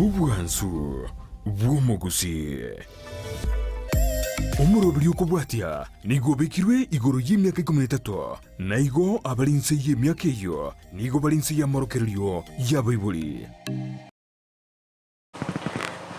Obwansu bw'omogusii. Omoroberi okobwatia nigo obekirwe igoro y'emiaka ikomi na etato, na igo abare inse y'emiaka eyio nigo bare inse y'amorokererio y'abaibori.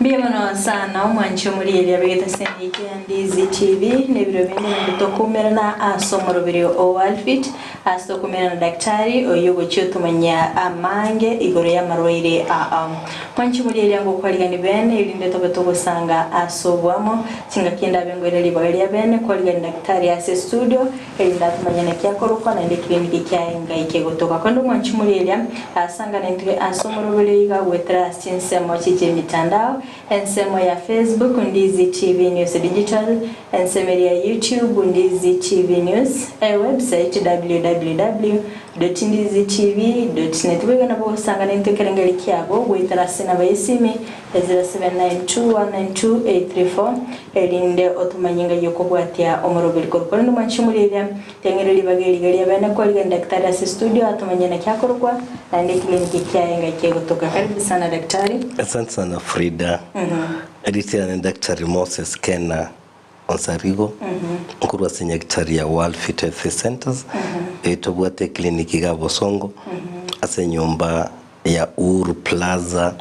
Mbuya mono sana omwanchi omorieria bw'egetaseni kia Ndizi TV na ebiro binde naende tokoumerana ase omoroberi o Worldfit ase tokomerana na daktari oyio ogochia otomanyia amange igoro y'amarwaire aa. Mwanchi omorieria ngokwarigani bene erinde tobe togosanga ase oboamo chingaki ndabe ngoira ribaga ria bene kwarigani daktari ase estudio Erinde atomanye naki akorokwa, naende ekirengerio kiaye ngai kegotoka. Korende omwanchi moria asangane intwe ase omoroberio iga goetera ase chinsemo chie chiemitandao, ensemo ya Facebook, Ndizi TV News Digital, ensemo eria ya YouTube, Ndizi TV News, ewebsite www.ndizitv.net. Boigo nabo ogosangana intwe ekerengerio kiabo goetera ase enamba y'esimi ya 0792192834. Erinde otomanye ng'ai okobwatia omoroberi korwa. Korende mwanche omorieria, tiang'ire ribaga eriga ria bene korigia daktari ase estudio atomanye naki akorokwa, naende ekliniki kiaye ng'ai kegotoka. Karibu sana daktari. Asante sana Frida. Erieta riane Daktari Moses Kena Onsarigo, nkorwa ase nyagetari ya World Fit Health Centers, eye tobwate eclinic iga Bosongo, ase enyomba ya Uhuru Plaza,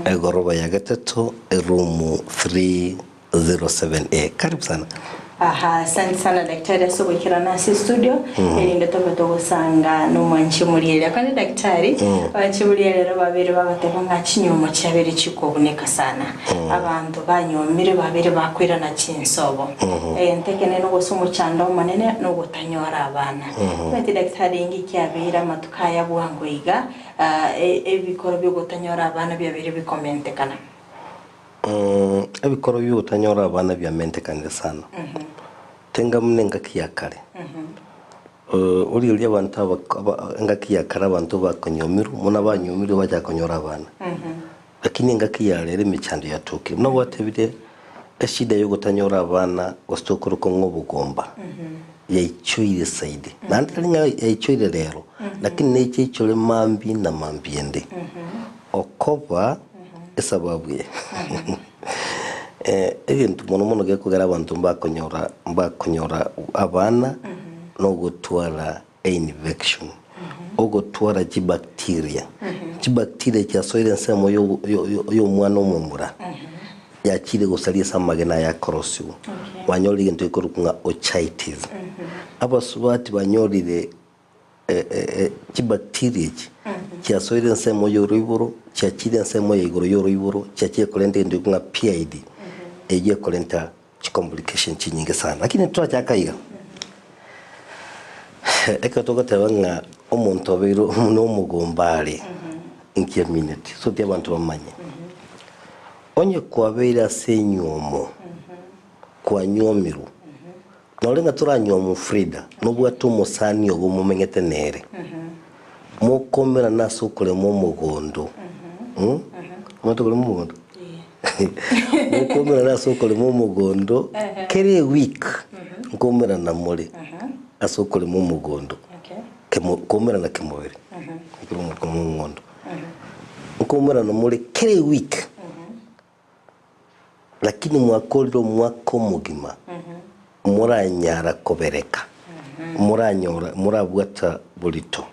egoroba ya gatato, eroom 307A. Karibu sana. Aha, asante sana daktari ase ogoikerana ase estudio erinde tobe togosanga nomwanchi omorieria. Kande daktari, abanchi boria rero babere bagoteba ng'a chinyuomo chiabere chikobuneka sana. Abanto banyuomire babere bakoirana chinsobo. Egento ekenene gose omochando omonene nogotanyora abana. Omanyete daktari inki kiabeire amatuko aya bwango iga, Ebikoro bi'ogotanyora abana biabeire bikomentekana. Ebikoro bi'ogotanyora abana biamentekanire sana. Tenga buna engaki ya kare. Origereria abanto aba engaki ya kare abanto bakonyomirwe, buna banyomirwe bachaka konyora abana. Lakini engaki ya rero emechando yatokire. Buna gwatebire eshida yogotanyora abana gose tokorokwa ng'a obogomba yaichoire zaidi. Naende tari ng'a yaichoire rero, lakini neche eichore mambia na mambia ende. Okoba esababu eye egento mono mono gekogera abanto mbakonyora mbakonyora abana nogotwara einfection, ogotwara chibacteria. Chibacteria chiasoire ensemo y'omwana omomura, yachire gosaria ase amagena aya akorosiwa. Banyorire egento gekorokwa ng'a ochitis. Abasubati banyorire chibacteria echi chiasoire ensemo y'oroiboro, chiachire ensemo ya igoro y'oroiboro, chiachire korenta egento gekorokwa ng'a PID, eyio ekorenta chicomplication chinyinge sana. Lakini twachaka iga, ekero togoteba ng'a omonto obeire buna omogomba are, inki amineti? So ti abanto bamanye. Onye kwabeire ase enywomo, kwanywomirwe, nore ng'a toranywomu Frida, nobwate omosani obo momenyete nere, mokomerana ase okorema omogondo, omanyete okorema omogondo? Mokoumerana ase okorema omogondo kera eweek nkoumerana more ase okorema omogondo kemo koumerana kemobere ekero mokorema omogondo nkoumerana more kera eweek lakini mwakorire omwaka omogima moranyara kobereka moranyora morabwata borito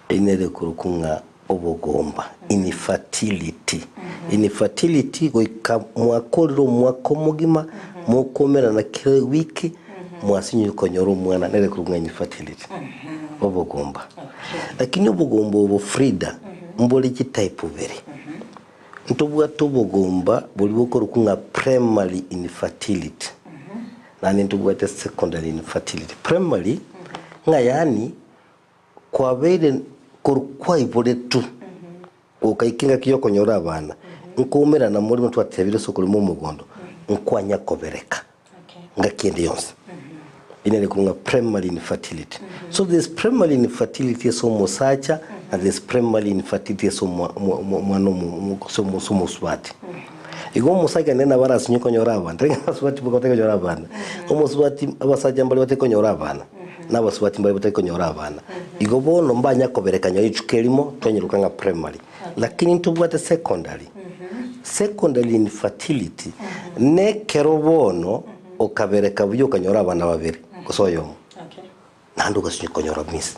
Eyio nere ekorokwa ng'a obogomba, infertility. Infertility goika mwakorire omwaka omogima, mokomerana kera ewiki, mwasinyire konyora omwana, nere ekorokwa ng'a infertility, obogomba. Lakini obogomba obo Frida, mbore chitype ibere. Ntobwate obogomba boria bokorokwa ng'a primary infertility, naende ntobwate secondary infertility. Primary, ng'a yaani Kwabeire korwa kwaiboretwe gokaika engaki y'okonyora abana, nkoumerana more buna twatebire ase okorema omogondo, nkwanya kobereka ngaki ende yonsi. Eyio nere ekorwa ng'a primary infertility. So there's primary infertility ase omosacha na there's primary infertility ase omwa omwa omwa omwana omo gose ase omosubati. Igo omosacha nere nabo arasinye konyora abana, tari ng'a abasubati boka batari konyora abana. Omosubati abasacha mbare batari konyora abana. na abasubati mbaria batari konyora abana. Igo bono mbanya koberekania rituko erimo twanyeroka ng'a primary. Lakini ntobwate secondary. Secondary infertility nekero bono okabereka buya okanyora abana babere gose oyomo. Naende ogasinywa konyora miss.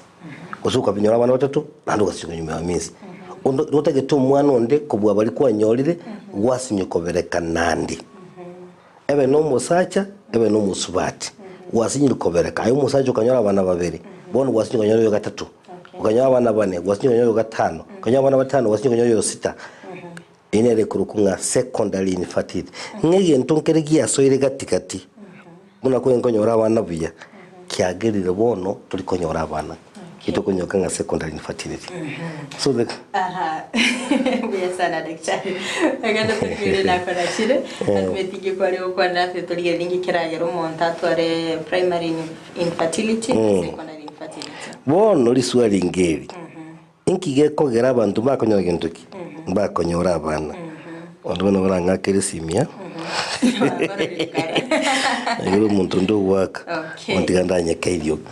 Gose okabinyora abana batato naende ogasinywa konyora miss. Onde notagete omwana onde kobua baria kwanyorire gwasinywa kobereka naende. Ebe na omosacha, ebe na omosubati, gwasinyire kobereka. Aye omosacha okanyora abana babere, bono gwasinyire konyora oyo gatato, okanyora abana bane, gwasinyire konyora oyo gatano, okanyora abana batano, gwasinyire konyora oyo sita. Eyio nere ekorokwa ng'a secondary infertility. Ng'a egento nkere giasoire gati gati, buna kore nkonyora abana buya, kiagerire bono tori konyora abana. Etokonyoka ng'a secondary infertility. So the Aha. Mbuya sana daktari. Egento tokwire nakorachire. Atumetingi kware gokwana ase torigereria ninki keragere omonto atware primary infertility na secondary infertility. Bono riswali ngeri, inki gekogera abanto mbakonyora gento ki? Mbakonyora abana. Abanto buna barang'akere esimia, Wakorire kare. ekero omonto onde ogoaka, Okay. ontiga ndanyeke eriogi.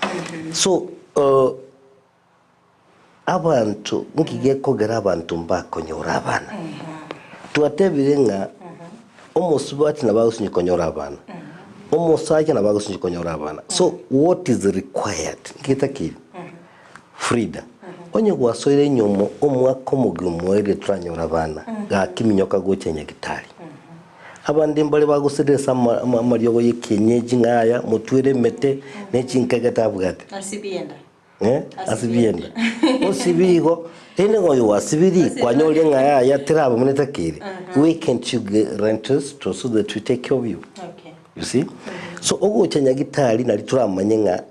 So abanto, nki gekogera abanto mbakonyora abana? Twatebire ng'a omosubati nabo agosinyi konyora abana, omosacha nabo agosinyi konyora abana. So what is required? Nki getakeire? Frida, onye gwasoire enyiomo omwaka omogima omoerio toranyore abana, gaki minyoka gocha nyagitari. Abande mbare bagoserera ase amariogo y'ekienyeji ng'a aya motwere emete ne chinkeke tabwate. Asibienda. Eh, asibienda. Osibi igo, rende ng'a oyo gwasibiri, kwanyorire ng'a yaya teraba buna etakeire. Why can't you get rent us to so that we take care of you? Okay. You see? So ogocha nyagitari nari toramanye ng'a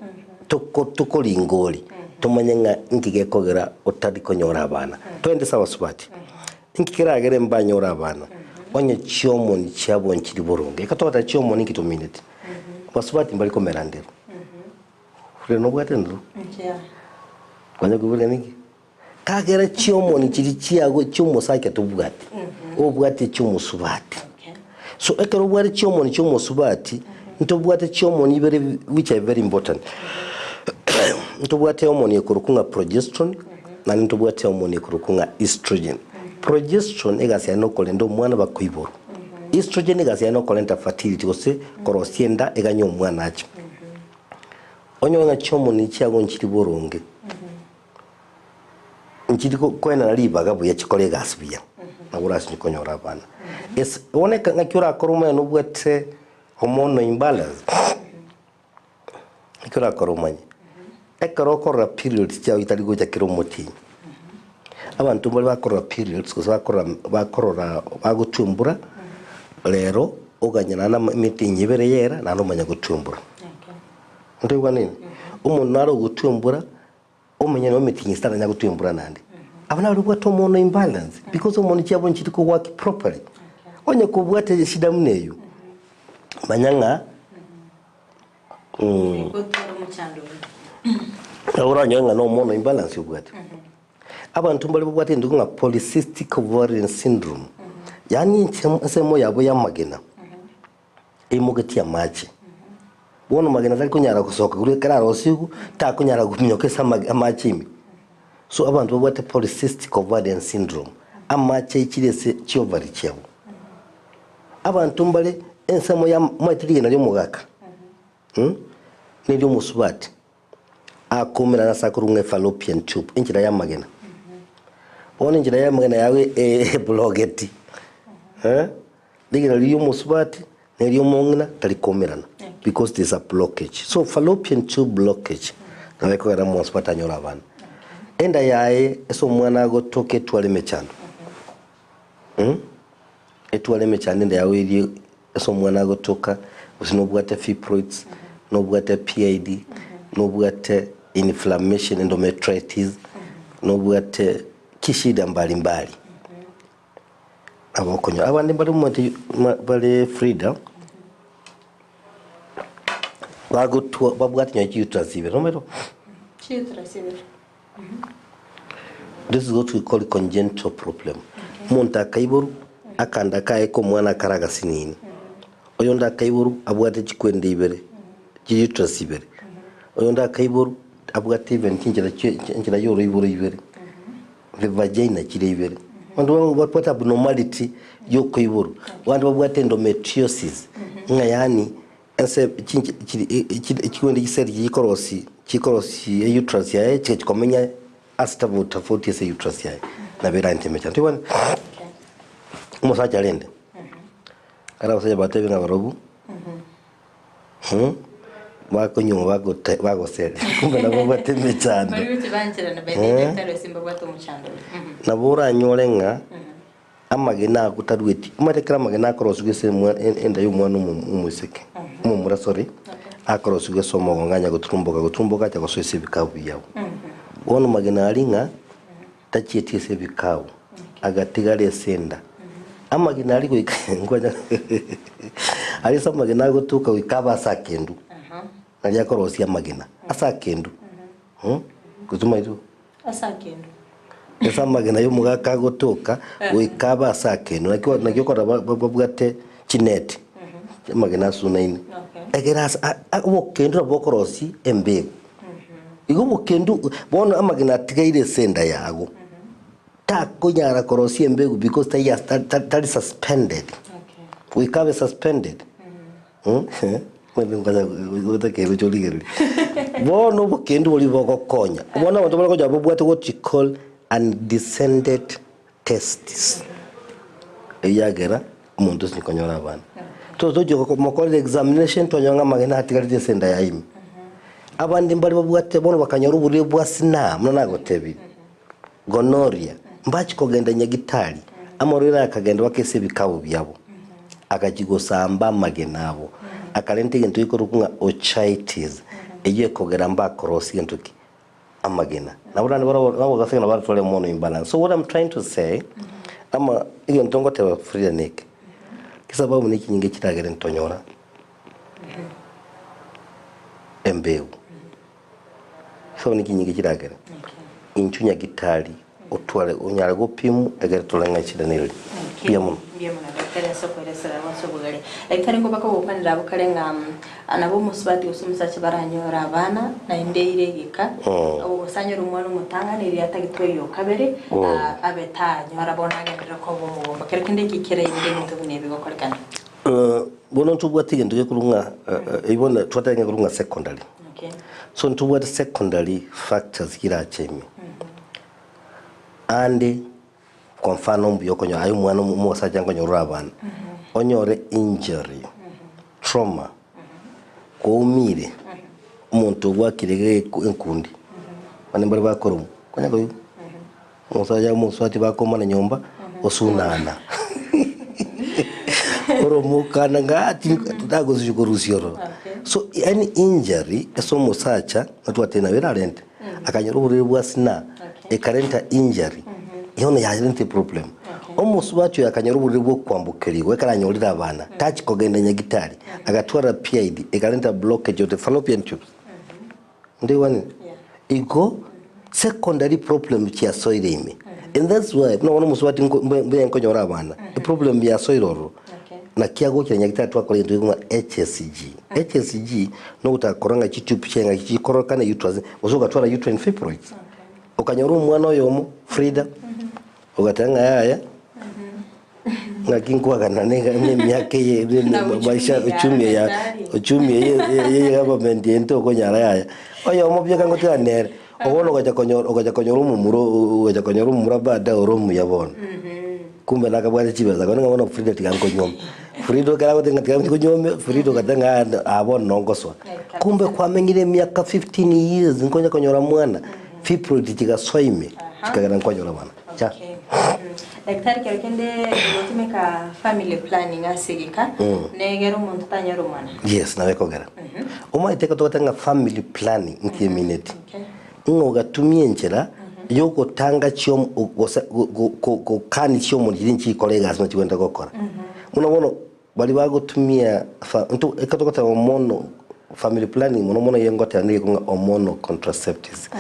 toko tokoringori, tomanye ng'a inki gekogera otari konyora abana. Twende ase abasubati. Inki keragere mbanyore abana? Onye chiomoni chiabo nchiri boronge. Ekero togoteba chiomoni inki tomineti? Abasubati mbari komera ndero. Ore nobwate ndero? Kwanya koiboreka ninki? Kagera chiomoni chiria chiago chi'omosacha tobwati, obwate chi'omosubati. So ekero obwate chiomoni chi'omosubati, ntobwate chiomoni ibere which are very important. Ntobwate hormone ekorokwa ng'a progesterone, naende ntobwate hormone ekorokwa ng'a estrogen. Progesterone egasi yaye nokorenda omwana bakoiborwa. Estrogen egasi yaye nokorenta fertility gose korosia enda eganye omwana ache. Onyore ng'a chiomoni chiago nchiri boronge. Nchiri koenana ribaga buya chikore egasi buya, nabo orasinye konyora abana. Ase bono eke ng'aki orakore omanye nobwate hormonal imbalance, naki orakore omanye? Ekero okorora periods chiago chitari gocha kera omotienyi, abanto mbare bakorora periods gose bakorora bakorora bagotwa embura, rero oganya naende ama emetienyi ebere yera naende omanye gotwa embura. Ntoigwanire? Omonto nare ogotwa embura. Omonyene ometinyi taranya gotwa embura naende. Abwo nabo babwate omono imbalance because omono chiabo nchiri ko work properly. Onye kobwate eshida buna eywo, manya ng'a Gotwara omochando oyo. nabo oranyore ng'a na omono imbalance obwate. Abanto mbare babwate egento ng'a polycystic ovarian syndrome, yaani ensemo ensemo yabo ya amagena. Eimogetie amache. Bono magena tari konyara gosoka korwa ekero arosigwe, takonyara kominyoka ase amache ime. So abanto babwate polycystic ovarian syndrome, amache aichire ase chiovari chiabo. Abanto mbare ensemo ya omanyete rigena ria omogaka na eria omosubati, akoumera ase akorwa ng'a efallopian tube, enchera y'amagena. Bono enchera y'amagena yago eblogeti. Rigena riria omosubati na eria omong'ina tari koumerana because there is a blockage. So fallopian tube blockage nabo ekogera omosubati anyore abana. Enda yaye ase omwana agotoka etware emechando mm etware emechando enda yago eria ase omwana agotoka gose nobwate fibroids, nobwate PID, nobwate inflammation endometritis, nobwate chishida mbali mbali. Abokonyora abande mbare omanyete bare Frida, bagotwa babwate nonye chiuterus ibere nomanyete bo? Chiuterus ibere. This is what we call congenital problem. Omonto akaiborwa, akanda kaye ka omwana akare agasinini, oyonde akaiborwa abwate chikwende ibere, chiuterus ibere, oyonde akaiborwa abwate even chinchera chie enchera ya oroiboro ibere, the vagina chire ibere. Abanto babwate abnormality ya okoiborwa, abande babwate endometriosis, ng'a yaani ase chinche chiri chigwende chiseri chikorosi chikorosi euterus yaye chigachi komenya ase tofauti tofauti ase euterus yaye, nabo erante emechando. Toigwane? Omosacha rende, ekero abasacha batebire ng'a barobwo. Bakonywa bagote bagoseria kumbe nabo babwate emechando. Bari gochia bancherana by the way daktari ase mbabwate omochando oyo. Nabo oranyore ng'a amagena ago tarueti, omanyete ekero amagena akorosiwa ase omwa enda ya omwana omo omoiseke, omomura sorry, akorosiwa ase omogongo anya goturumboka goturumboka acha gosoa ase ebikabu biabo. Bono magena aria ng'a tachieti ase ebikao, agatigara ase enda. Amagena aria goika nkonya aria ase amagena agotoka goika abe ase akendu, naria akorosia amagena, ase akendu gose omanyete bo? Ase akendu. Ase amagena ya omogaka agotoka, goika abe ase akendu, naki naki okorora ba- ba- babwate chineti, amagena asunaine, ekero ase a- a obokendu nabo bokorosia embegu. Igo obokendu bono amagena atigaire ase enda yago, takonyara korosia embegu because taiya tari suspended, goika abe suspended omanyete ngocha origereria. Bono obokendu boria bogokonya, bono abanto bare konya babwate what you call undescended testis, eyio yagera omonto osinye konyora abana. Totochia komokorera examination twanyora ng'a amagena atigarete ase enda yaye ime. Abande mbare babwate bono bakanyora oborwaire bwa sinaa buna nagotebirie, gonorrhea, mbachia kogenda nyagitari, amarwaire aya akagenda mpaka ase ebikabo biabo, agachia gosamba amagena abo, akarenta egento gekorokwa ng'a ochitis, eyio ekogera mbakorosia egento ki? Amagena. Nabo naende barabwo nabo gose ng'a baratware mono imbalance. So what I'm trying to say, ama egento ngoteba Frida neke, chisababu ne chinyinge chiragere ntonyora embegu. Chisababu ne chinyinge chiragere, inchuo nyagitari otware onyare gopimwa egere tore ng'a echida nereri. Mbuya mono. Mbuya mono daktari ase okoeresera abwo ase obogare. Daktari nko bakogokwanera abwo kare ng'a nabo omosubati gose omosacha baranyore abana naende eire egeka gose anyore omwana omotang'ani erio atagete oyo okabere abe tanyora bono agenderere koba omogomba. Kero kende eki keraire ebinto buna ebi gokorekana. Bono ntobwate egento gekorwa ng'a eywo bono twateba ng'a ekorwa ng'a secondary. So ntobwate secondary factors chirache ime. Ande kwa mfano mbuya okonyora aye omwana omosacha nkonyora ore abana, onyore injury, trauma, kwaumire, omonto ogwakire iga enkundi, abande mbare bakoromwa, konya koigwa. Omosacha omosubati bakomana nyomba osunana oromokana ng'a tagosio korusia ororo. So any injury ase omosacha natwate nabo erarente akanyora oborwaire bwa sina ekarenta injury bono yarente problem. Omosubati oyo akanyora oborwaire bwa okwambokerigwa ekero anyorire abana tachi kogenda nyagitari agatwara PID ekarenta blockage of the fallopian tubes. Ndaiwane? Igo secondary problem chiasoire ime and that's why buna bono omosubati nko- mbe- mbuya nkonyora abana eproblem yasoire ororo naki agochera nyagetari twakora egento gekong'a HSG. HSG nogotaka korora ng'a chitube chiaye ng'aki chikorokana uterus gose ogatwara uterine fibroids okanyora omwana oyomo Frida ogateba ng'a yaya Ng'aki nkwagana nemiaka eye maisha uchumi ya uchumi eye eye government eye ntokonyara yaya. Oyomo bieka ngotigana nere, obono ogocha konyora ogocha konyora omomura ogocha konyora omomura baadaye ore omuya bono. Kumbe nakabwate chibesa kore ng'a bono Frida tiga nkonyuome. Frida ekero agoteba ng'a tiga nkonyuome, Frida ogateba ng'a aa bono nongosoa. Kumbe kwamenyire emiaka 15 years nkonya konyora mwana, fibroid chigasoa ime, chikagera nkonyora abana. Cha. Okay. Daktari kero kende gotumeka family planning ase egeka negera omonto tanyore omwana. Yes, nabo ekogera. Omanyete ekero togoteba ng'a family planning nki emineti? Okay. Ng'a ogatumia enchera yogotanga chiom gose gokani chiomoni chiria nchikore egasi buna chigwenerete gokora. Buna bono Baria bagotumia fa nto ekero togoteba omono family planning mono mono eye ngoteba nigo ng'a hormonal contraceptives.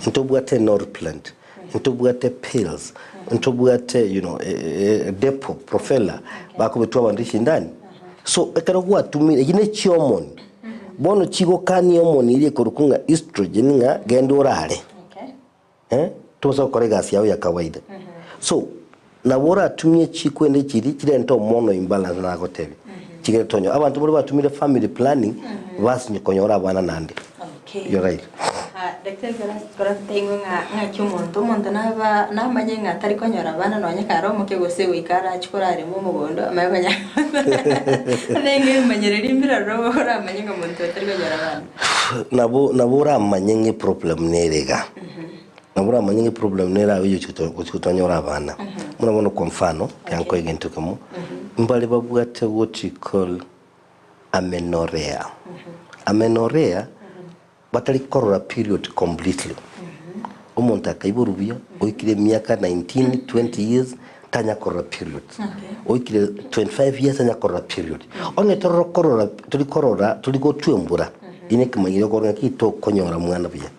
Ntobwate norplant, ntobwate pills, ntobwate you know depo profella bakobetwa abanto echindani. So ekero gwatumire eyio ne chihormone, bono chigokania hormone eria ekorokwa ng'a estrogen ng'a genda orare. Okay. Tosa gokora egasi yao ya kawaida. So, Nabo oratumie chikwende chiria chirente omono imbalance nagotebia. Chigere tonyo. Abanto baria batumire family planning basinye konyora abana naende. Okay. You're right. Ah, Daktari koratotebie ng'a ng'aki omonto, omonto naba namanye ng'a tari konyora abana nonye kare omoke gose goika arache korarema omogondo amanye konyora Abe ng'a ebimanyererio mbiroro oramanye ng'a omonto oyo tari konyora abana. Nabo nabo oramanye ng'a eproblem nere iga. Nabo oramanye ng'a eproblem nere aye oyochia goto gochia gotonyora abana. Buna bono kwa mfano, ekero nkoe egento ekemo, mbare babwate what you call amenorrhea. Amenorrhea, batari korora period completely. Omonto akaiborwa buya, oikire emiaka 19, 20 years, tanya korora period. Oikire 25 years tanya korora period. Onye tororo korora tori korora tori gotwa embura, ine ekemanyereri okorora ng'aki tokonyora mwana buya.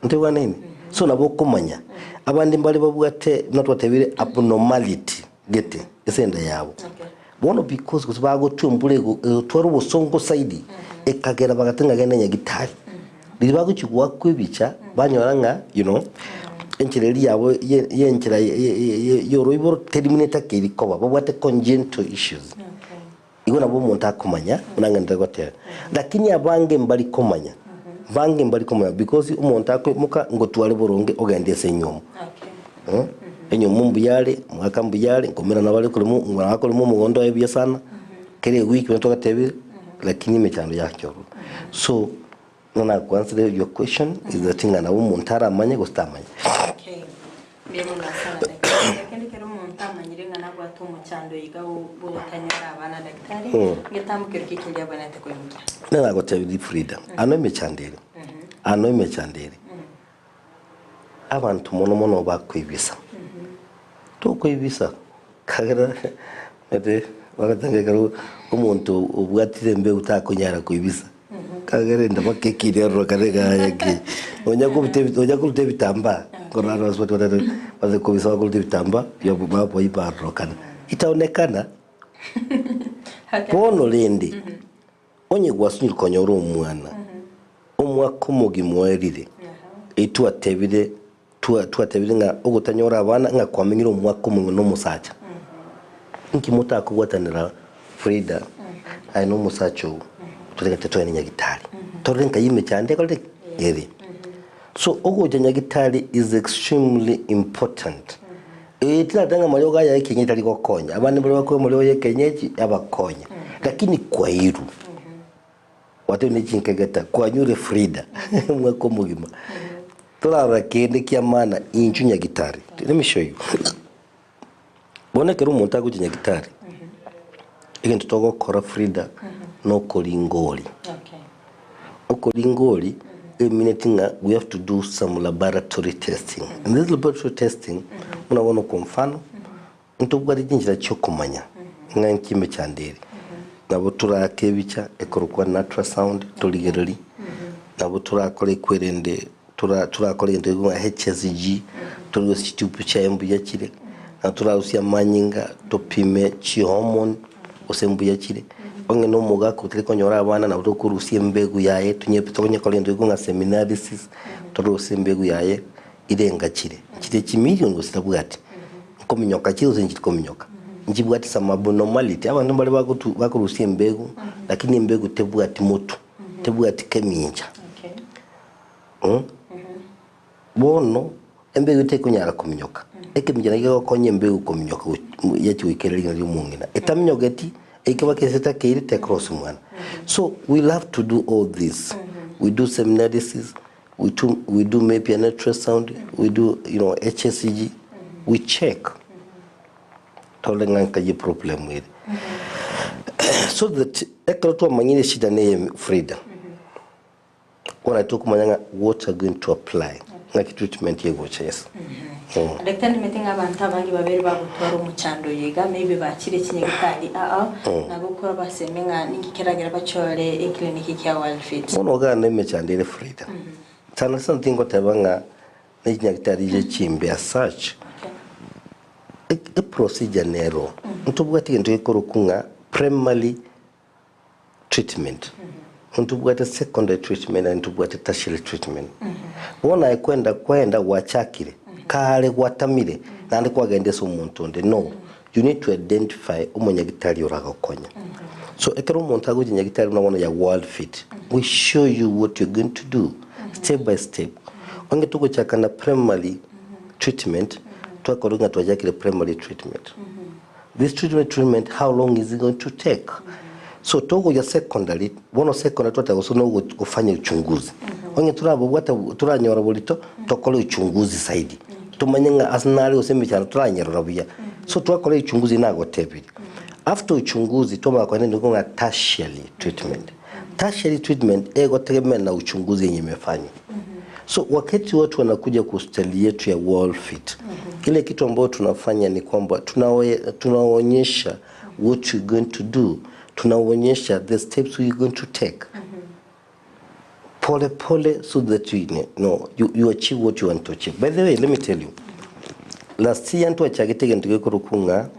Ntoigwanaine? So nabo okomanya, abande mbare babwate buna twatebire abnormality gete ase enda yabo. Bono because gose bagotwa embura ego egotwara obosongo zaidi, ekagera bagateba ng'a genda nyagitari. Riria bagochia goakwa ebicha, banyora ng'a you know, enchera eria yabo ye ye enchera ye ye ye ya oroiboro teri buna etakeiri koba, babwate congenital issues. Igo nabo omonto akomanya buna ng'enderere goteba. Lakini abange mbari komanya, bange mbari komanya because omonto akoimoka ngotware boronge ogende ase enywomo. Enywomo mbuya are, omogaka mbuya are, nkomerana bare korema omwana akorema omogondo oye buya sana, kera ewiki buna twagatebire, lakini emechando yachorwa. So, buna nakoansere your question is that ng'a nabo omonto aramanye gose tamanye. Okay. Mbuya mono sana daktari. Lakini ekero omonto amanyire ng'a nabwate omochando iga bw'ogotanyora abana daktari, ngetambo kero ki keria abwenerete koimokia? Buna nagotebirie Frida, ano emechando ere, ano emechando ere. Abanto mono mono bakoibisa, tokoibisa kagera omanyete bagateba ekero omonto obwatire embegu takonyara koibisa, kagera enda mpaka ekine ororo kare gaya ki, nonya kobuta ebi nonya koruta ebitambaa korora ase baze kobisa bakoruta ebitambaa baboibarorokana, itaonekana. Bono rende. Onye gwasinyire konyora omwana, omwaka omogima oerire, etwatebire twatebire ng'a ogotanyora abana ng'a kwamenyire omwaka omogima na omosacha. Inki motakobwatanera Frida aye na omosacha oo toregete toende nyagitari torore nkai emechando ekorete ki? Ere. So ogocha nyagitari is extremely important. Ee, tinateba ng'a amariogo aya ekienyeji tari gokonya, abande mbare bakoe amariogo ya ekienyeji abakonye, lakini kwairwe, gwatebire ne chinkegeta, kwanyure Frida omwaka omogima, torarora kende kia maana inchuo nyagitari. Let me show you. Bono ekero omonto agochia nyagitari, egento togokora Frida, nokoringori. Okoringori emineti ng'a we have to do some laboratory testing. And this laboratory testing, buna bono kwa mfano, ntobwate chinchera chiokomanya ng'a inki emechando ere. Nabo torake ebicha ekorokwa na ultrasound torigererie, nabo torakore ekwerende tora torakore egento gekong'a HSG, torigererie chitube chiaye mbuya chire, nabo torarusie amanyinga topime chihormone gose mbuya chire, onye na omogaka otari konyora abana nabo tokorusia embegu yaye tonye tokonye kora egento gekong'a seminalysis, torusie embegu yaye irenga chire, chire chimilion gose tabwati, nkominyoka chire gose nchiri kominyoka, nchibwati some abnormality, abanto mbare bagotu bakorusia embegu lakini embegu tebwati motwe, tebwati kemincha. Bono embegu tekonyara kominyoka, ekemincha nakio kegokonya embegu kominyoka yachia goikera rigena ri'omong'ina. Etaminyogeti, ekeba kese etakeire tekorosia omwana. So we'll have to do all this. We do seminalysis, we do, we do maybe an ultrasound, we do you know, HSG, we check torore ng'a nkaye problem ere. So that ekero twamanyire eshida neye Frida, Bono tokomanya ng'a what are going to apply, ng'aki treatment egocha yes. Daktari nimanyete ng'a abanto abange babere bagotwara omochando oyo iga maybe bachire chinyagitari ao ao na gokora baseme ng'a ninki keragere bachore eclinic kia Wellfit. Bono iga nemechando ere Frida. Sana sana tingoteba ng'a ne chinyagitari echi chimbe as such, eprocedure nero, ntobwate egento gekorokwa ng'a primary treatment, ntobwate secondary treatment naende ntobwate tertiary treatment. Bono aye kwenda kwaenda gwachakire, Kare gwatamire naende kwagenda ase omonto onde no you need to identify omonyagitari oragokonya. So ekero omonto agocha nyagitari buna bono ya world fit we show you what you're going to do step by step. Onye togochaka na primary treatment twakora ng'a twachakire primary treatment. This treatment treatment how long is it going to take? So togocha secondary bono secondary twateba gose no gofanya uchunguzi. Onye torabobwata toranyora borito tokore uchunguzi zaidi tomanye ng'a ase nare gose emechando toranyerora buya. So twakora uchunguzi nagotebirie. After uchunguzi twamanya kogenda nigo ng'a tertiary treatment. Tertiary treatment egotegemea na uchunguzi yenye imefanywa. So wakati watu wanakuja kwa hospitali yetu ya World Fit, kile kitu ambayo tunafanya ni kwamba tunawaonyesha what we're going to do, tunawaonyesha the steps we're going to take pole pole so that you know, you achieve what you want to achieve. By the way, let me tell you, last year ntwachagete egento gekorokwa ng'a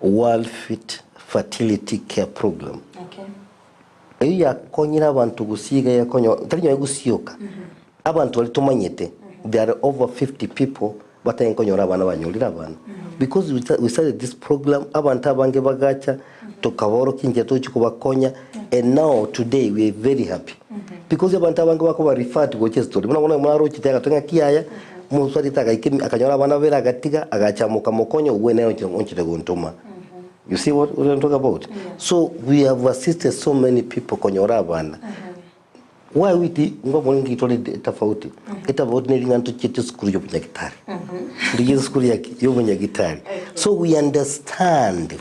World Fit Fertility Care Program. Eyio yakonyire abanto gosiiga yakonya tari nonye gosioka abanto baria tomanyete there are over 50 people batari konyora abana banyorire abana because we we started this program abanto abange bagacha tokaborokia enchera togochia kobakonya and now today we are very happy because abanto abange bakoba referred gocha estori buna bono mwarochete agatwa ng'aki yaya moswarete agaika emi akanyora abana babere agatiga agacha mokamokonya obwo nere onchire gontoma. You see what, what I'm talking about? So we have assisted so many people konyora abana. Why we ti ngwa ngi tole tofauti. Etofauti neri ng'a ntochiete esukuru ya obunyagitari. Ntochiete esukuru ya ki? Ya obunyagitari. So we understand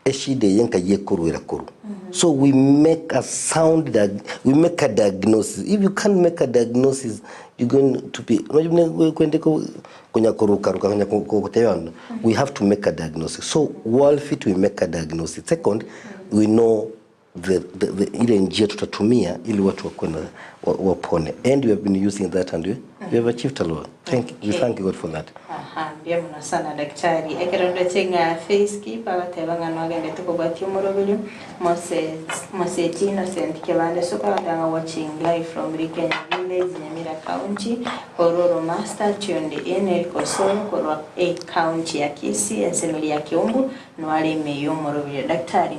eshida eye nkai ekorwera korwa. So we make a sound diag we make a diagnosis. If you can't make a diagnosis you're going to be kwende konya koruka ruka konya gotebia abanto we have to make a diagnosis. So world fit we make a diagnosis. Second we know the, the, the ile njia tutatumia ili watu wakuwe na wapone and we have been using that and we have achieved a lot. Thank, we thank God for that. Aha, mbuya mono sana daktari. Ekero ndoche ng'a face keep agoteba ng'a nogendete kobwatia omoroberio Moses Moseti Innocent Kebande Suka agoteba ng'a watching live from Rikenya Village Nyamira County Ororo Master tuned in Eric Osoro korwa e county ya Kisii ensemeri ya Kiumbu Noare ime y'omoroberio. Daktari,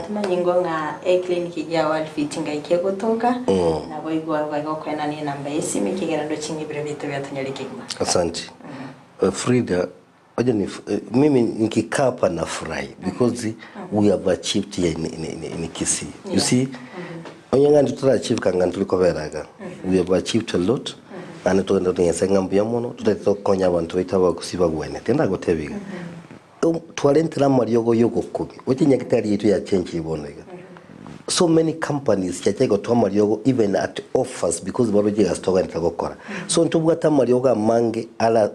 tumanye ingo ng'a eclinic ya World Fit ngaika egotoka, naboigo iga okoenania enamba y'esimi ekiagera ndoche ng'a ebiro biaito biatonyore kegima. Asante. Frida, wacha ni, mimi nikikaa hapa nafurahi because we have achieved here in, in, in, in Kisii. You see, onye ng'a ntitore achieve kanga nturi kobera iga. We have achieved a lot. Naende togende Nyasaye ng'a mbuya mono, totagete tokonya abanto baito abagusii bagwenerete. Ndagotebia iga. Twarentire amariogo y'ogokumia, gochia nyagetari yaito yachenchire bono iga. So many companies chiachire gotoa amariogo even at offers because baroche egasi togenderete gokora. So ntobwate amariogo amange ara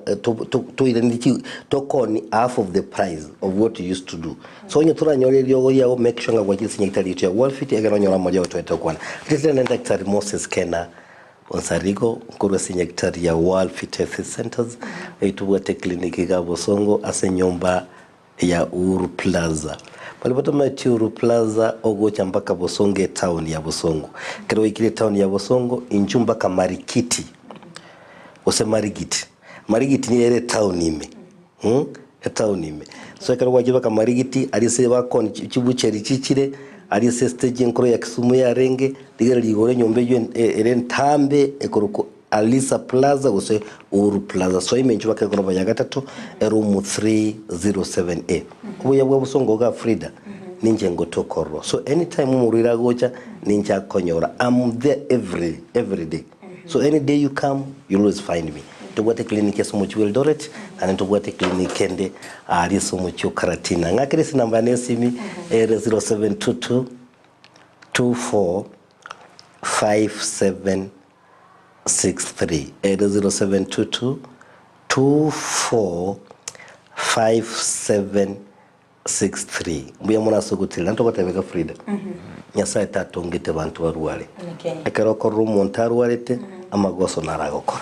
toiranerie chi tokoni half of the price of what you used to do. So onye toranyore eriogo riago make sure ng'a gwachire ase nyagetari yaito ya Worldfit ekero onyore amariogo togenderete gokwana. Riria nere Daktari Moses Kena Onsarigo, nkorwa ase nyagetari ya World Fit Health Centers, eyio tobwate eclinic iga Bosongo ase enyomba ya Uhuru Plaza. Baria batamanyeti Uhuru Plaza ogocha mpaka Bosongo etown ya Bosongo. Ekero waikire etown ya Bosongo, inchuo mpaka Marikiti gose Marigiti. Marigiti nigo ere etown ime. Etown ime. So ekero gwachire mpaka Marigiti, aria ase bakoni chibucheri chichire, aria ase estage enkoro ya Kisumu yarenge, rigereria igoro enyomba eywo ere entambe ekorokwa Alisa Plaza gose Uhuru Plaza. Soa ime inchuo mpaka egoroba ya gatato, eroom 307A. Obuya bwa bosongo iga Frida, ninche ngotoka ororo. So anytime omorwaire agocha, ninche akonyora. I'm there every every day. So any day you come, you'll always find me. Ntobwate clinic ase omochie bwa Eldoret, naende ntobwate clinic ende aaria ase omochie o Karatina. Ng'akere ase enamba yane y'esimi ere 0722 24 5763 ere 0722 24 57 63 Mbuya mono ase ogotiirera. Ntogoteba iga Frida, Nyasae tatongete abanto barware. Ekero okorora omonto arwarete, amagoso naro agokora.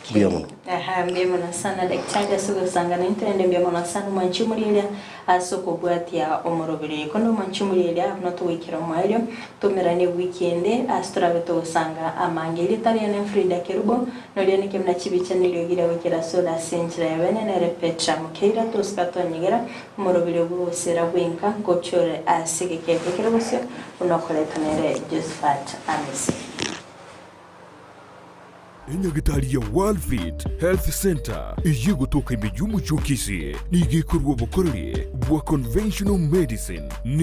Mbuya mono. Aha, mbuya mono sana daktari ase ogosanga naintwe naende mbuya mono sana omwanchi omorieria ase okobwatia omoroberi oyo. Konde omwanchi omorieria buna togoikera omoerio, tomeranie ewiki ende ase torabe togosanga amange. Erieta riane Frida Kerubo, noria neke buna chibicha neriogi ria goikera ase ore ase enchera ya bene nere Petra Mokeira tosika tonyegera omoroberi bw'ogosera bwenka ngochore ase egeka eke kere bosio buna okoretwa nere Josephat Amisi. Enyagitari ya Worldfit Health Centre eyio egotoka ime y'omochie o Kisii nigo ekorua obokoreri bwa conventional medicine.